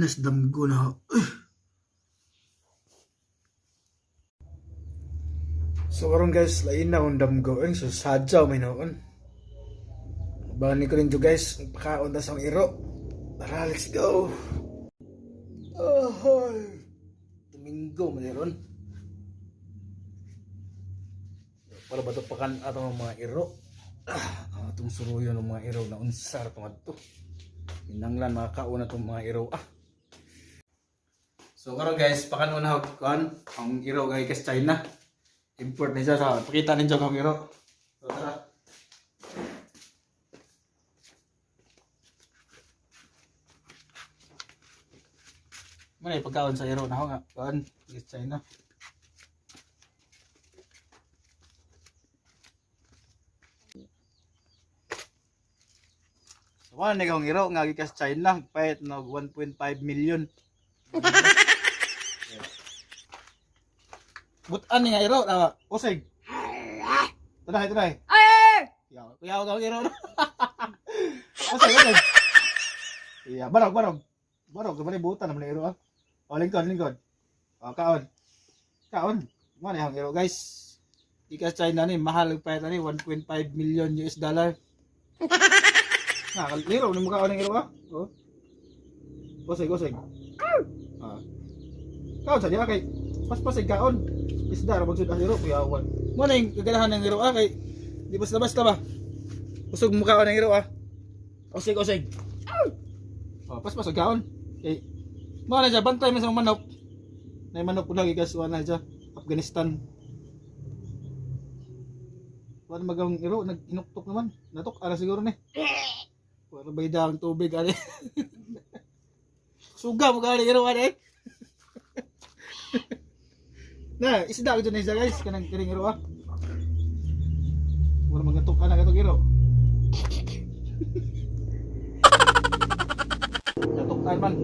Nas damgo na. So karon guys, lain na akong damgo eh. So sadyaw may noon. Bani ko rin to guys, pakaon ta sa akong iro. Tara, let's go. Oh, Domingo man ron. Para ba ito pakan atong mga iro? Ah, ang atong suruyon ng mga iro na unsar itong adto. Inanglan makakaon na itong mga iro. Ah. So karon guys, pakan una og kuan ang iro kay kas China. Import ni siya sa pakita ninyo ang iro. So tara. Muna yung pagkaon sa iro na ako nga. Kuan, kas China. So muna ni akong iro nga gikas China, payat nog 1.5 million. Butan ni nga iro na usig. Tunay, tunay. Ay! Kuya, kuya ako iro. Usig, usig. Iya, barog, barog. Barog, kamani butan naman iro ah. O, lingkod, lingkod. O, kaon. Kaon. Muna yung iro, guys. Gikas China ni mahal og payat ni 1.5 million US dollar. Na, liro ni mukha ng iro ah. Oh. Usig, usig. Ah. Kaon sa diha kay paspasig kaon. Isda ra magsud ang iro kuyawan. Mo na yung kaganahan ng iro ah kay di basta basta ba. Usog mo kaon ng iro ah. Usig, usig. Oh, paspasig kaon. Kay mo na siya bantay man sa mga manok. Nay manok pud lagi kas na siya Afghanistan. Wala magawang iro nag-inuktok naman. Natok ara siguro ni. Wala ba ang tubig ani. Suga mo gani iro ani. Na, isda ko dyan isa guys, kanang kiring iro ah. Wala magatok ka na katong iro. Natok man.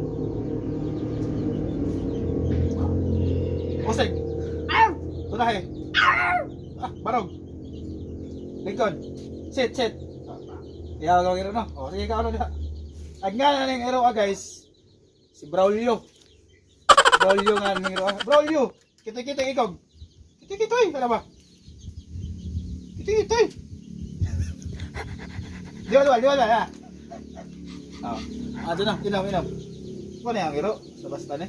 Usig. Tunahe. Ah, barog. Lingkod. Sit, sit. Iyaw ka iro no. O, sige ka ano diha. Ag nga na ning iro ah guys. Si Braulio. Braulio nga ning iro ah. Braulio. Kitoy-kitoy ikog. Kitoy-kitoy, kana ba? Kitoy-kitoy. Diwala, diwala ya. Ah, ah na, inom, inom. Ano yung iro? Sa basta ni.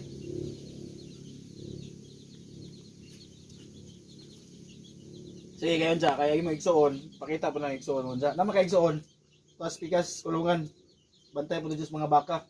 Sige, kayo dyan. Kaya mo igsuon. Pakita po lang igsuon mo dyan. Nama ka igsuon. Tapos pikas kulungan. Bantay po dyan sa mga baka.